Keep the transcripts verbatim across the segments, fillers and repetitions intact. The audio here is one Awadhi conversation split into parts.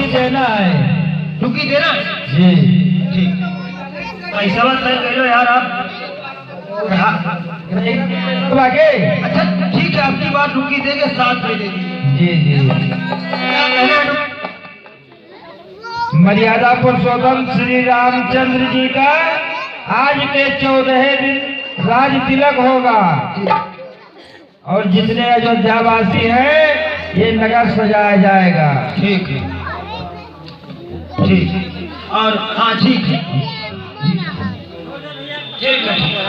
देना है। रुकी देना? जी। ठीक। पैसा तय कर लो यार आप। हाँ। बाकी? अच्छा, ठीक है, आपकी बात रुकी देंगे, सात में दे दीजिए। जी, जी। क्या कहना है? मर्यादा पुरुषोत्तम श्री रामचंद्र जी का आज के चौदह दिन राज तिलक होगा। और जितने अयोध्यावासी हैं, ये नगर सजाया जाएगा। ठीक है, ठीक। और हाँ, ठीक है, ठीक है, ठीक है।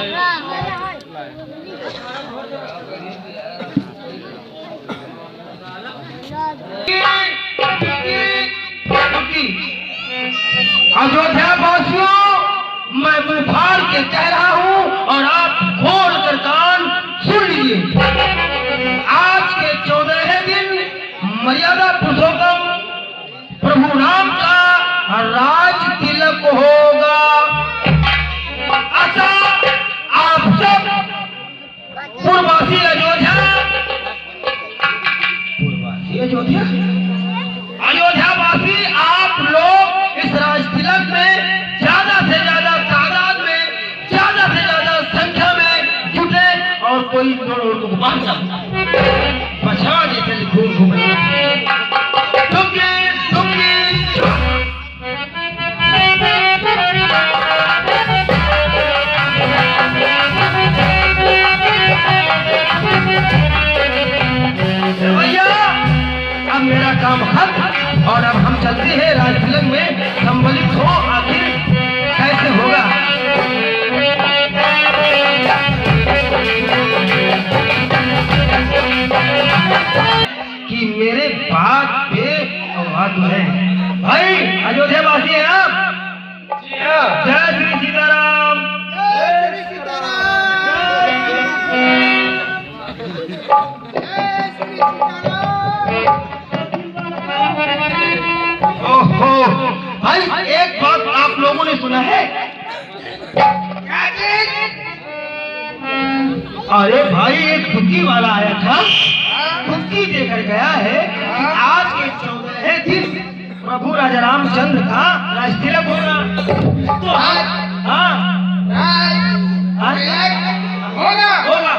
अयोध्या वासियों, मैं मुंह फाड़ के कह रहा हूं और आप खोल कर कान सुन लीजिए। आज के चौदहवें दिन मर्यादा पुरुषोत्तम प्रभु राम का राज तिलक होगा। अतः आप सब पूर्ववासी अयोध्या, पूर्ववासी अयोध्या, अयोध्या वासी, आप लोग इस राज तिलक में ज्यादा से ज्यादा तादाद में, ज्यादा से ज्यादा संख्या में जुटे और कोई नोट को बांट ना बचा जैसे घूम घूम। डुबकी, डुबकी। भैया, अब मेरा काम खत्म और अब हम चलते हैं राजतिलक में सम्मिलित हो, आखिर कैसे होगा। कि मेरे बात पे आवाज है। भाई, अयोध्या वासी हैं आप? जी हाँ। जय श्री सीताराम। जय श्री सीताराम। जय श्री सीताराम। ओहो, भाई, एक बात आप लोगों ने सुना है? क्या चीज? अरे भाई, एक दुखी वाला आया था, दुखी देकर गया है कि आज के चौदहवें दिन प्रभु राजा रामचंद्र का राजतिलक होगा। तो आज, हाँ। हाँ। आज तिलक होगा। होगा।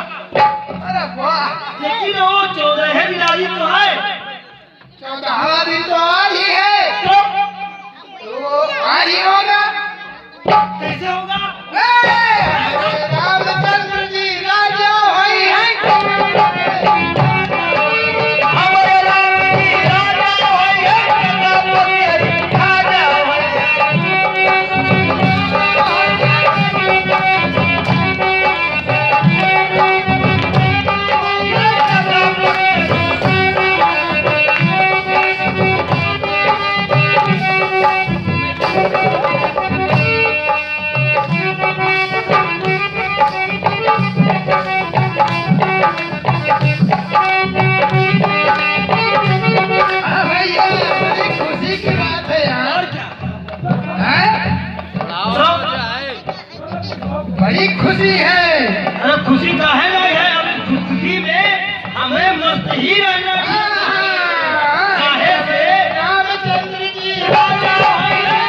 अरे वाह। लेकिन वो चौदहवें दिन आज ही तो है। चौदहवाँ दिन तो आज ही है। तो? तो आज ही होगा। कैसे होगा? ए, रामचंद्र जी राजा होई हैं। हमारे राम जी राजा होई हैं, प्रतापगढ़ राजा होई हैं। हाँ भैया, बड़ी खुशी की बात है यार। हैं? बड़ी खुशी है। अरे खुशी काहे नहीं है? अब इस खुशी में हमें मस्त ही रहना चाहिए। हाँ, हाँ, हाँ। काहे से? रामचंद्र जी राजा होई हैं।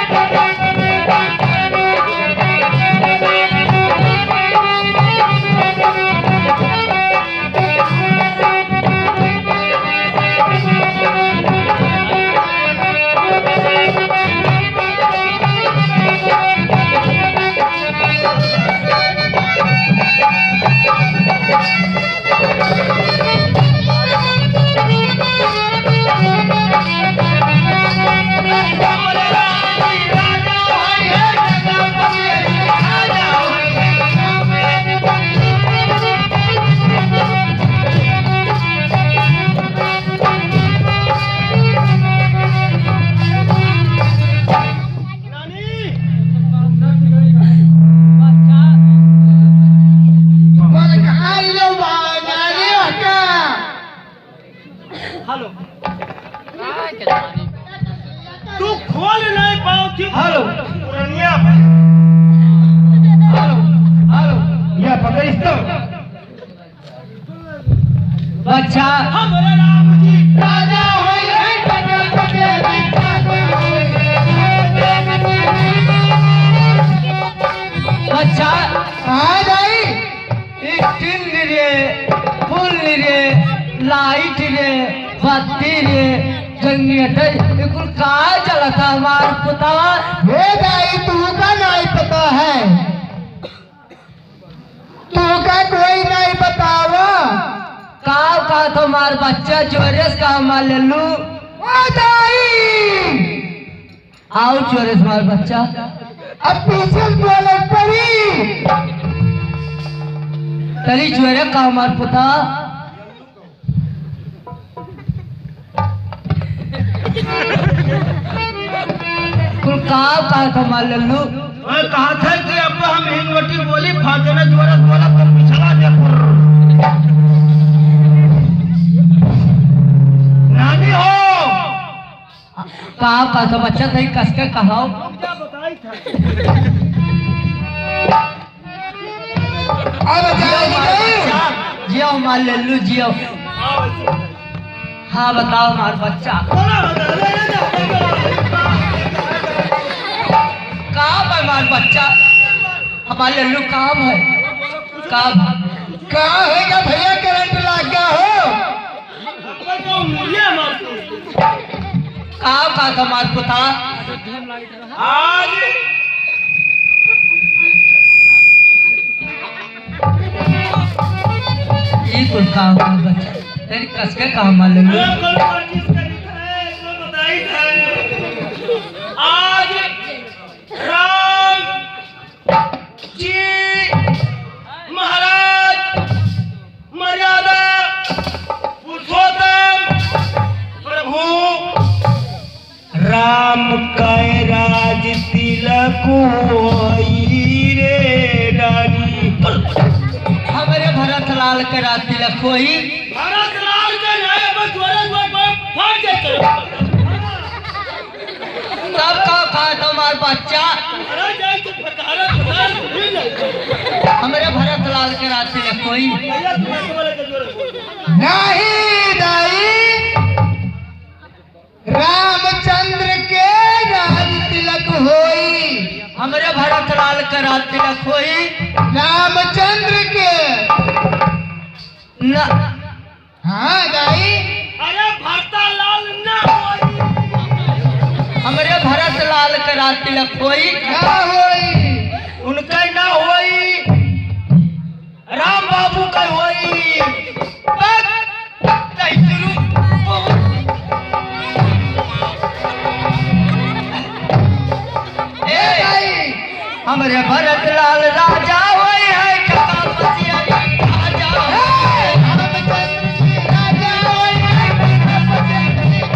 हेलो। तू खोल नहीं पाओ थी। हेलो। पुरनिया पे। हेलो, हेलो। या पकड़िस तो। अच्छा। हमरे राम जी राजा होई हैं, पटेल पटेल जी। तेरे जंगिया दे, ये कुल का चलत है हमार पुता? हे दाई, तू का नाई पता है? तू का कोई नाई बतावा? का, का तो हमार बच्चा जोरे से का हमार लल्लू? ओ दाई! आओ जोरे से हमार बच्चा। अब पीछे से बोले परी। तरी जोरे का हमार पुता। कुल काव कहा था मार लल्लू? मैं कहा था कि अब हम हिंगवटी बोली फाटे ना जोरा बोला तो पिछला दे पुर। नानी हो। काव कहा था बच्चा, तई कस के कहाओ। अब जाओ, जियो, जियो। जियो, मार लल्लू, जियो। हाँ, बताओ, मार बच्चा। का बा, मार बच्चा? हमार लल्लू काम है। का बा? का है क्या भैया, करंट लाग गया हो? का, का था मार पुता? आज ई कुल का हुआ बच्चा? तेरी कस के काम आ लेंगे। अरे, कल कोशिश करी थे, तो बताई थे। आज राम जी महाराज मर्यादा पुरुषोत्तम प्रभु राम कै राज तिलक होई रे रानी। हमरे भरत लाल के राज तिलक होई। भरत लाल के नाय, अब जोरे जोरे पर फट जाए। तब का कहा तुम्हार बच्चा? अरे जाए तो फटारा फटारा सुनी ना। हमरे भरत लाल के राज तिलक होई। भैया तुम्हारे तुम्हारे के जोरे। नहीं दाई। रामचंद्र के राज तिलक होई। हमरे भरत लाल के राज तिलक होई। रामचंद्र के। न। हाँ, दाई। अरे, भरता लाल ना होई। हमरे भरत लाल के राज तिलक होई। ना होई। उनके ना होई। राम बाबू का होई। बक, नहीं शुरू। ए, हमरे भरत लाल राजा होई है, कका पसिया राजा होई। राजा होई है, कका पसिया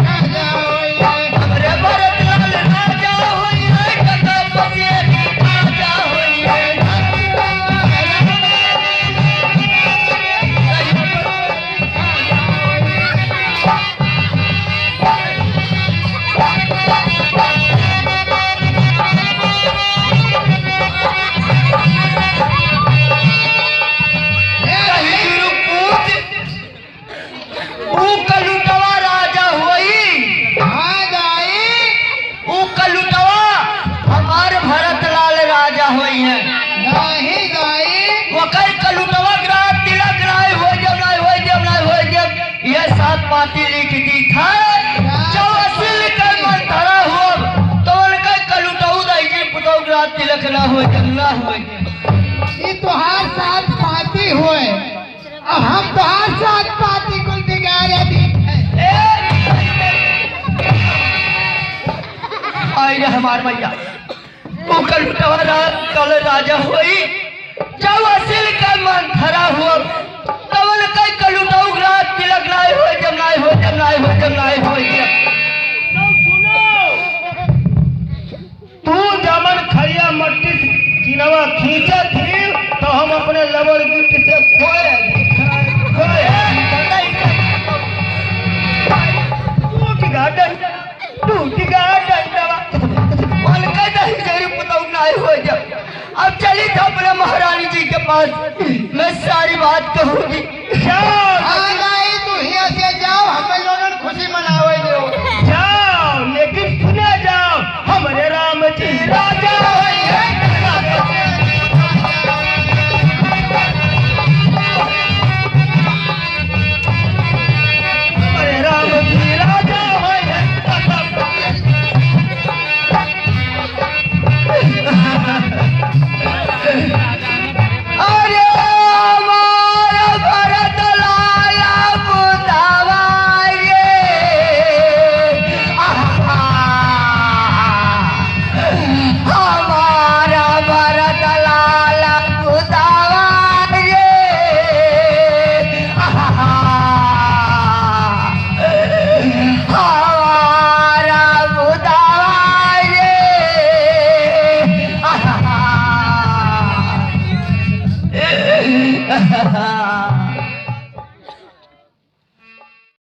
राजा होई है। हमरे भरत लाल राजा होई है, कका पसिया राजा होई है। ऊ कलुटवा राजा होई। हाँ दाई। ऊ कलुटवा हमार भरत लाल राजा होई है। नहीं दाई। वकर कलुटवा के राज तिलक नाय होई जब, नाय होई जब, नाय होई जब। ये सात पाती लिख दी था। जो असिल के मन धरा हो, तो उनका कलुटऊ दाई जी पुतऊ के राज तिलक ना होई जब, ना होई जब। ये तोहार सात पाती होए। अब हम तोहार साथ पाती कुल बिगाड़े दी। आई रे हमार मैया, तू कलुटवा राज कल राजा होई, जब असिल का मन धरा हो, तवन कई कलुटऊ राज तिलक नाय होई, जब नाय होई, जब नाय होई, जब नाय होई, जब। तू जमन खरिया मट्टी से चिनवा खींचत ही, तो हम अपने लवण गिट्टी से खोए, खोए। टूट गया डंडा, टूट गया डंडा। मन का नहीं जरी पुतऊ नाय हो जा। अब चली था अपने महारानी जी के पास, मैं सारी बात कहूँगी। जाओ।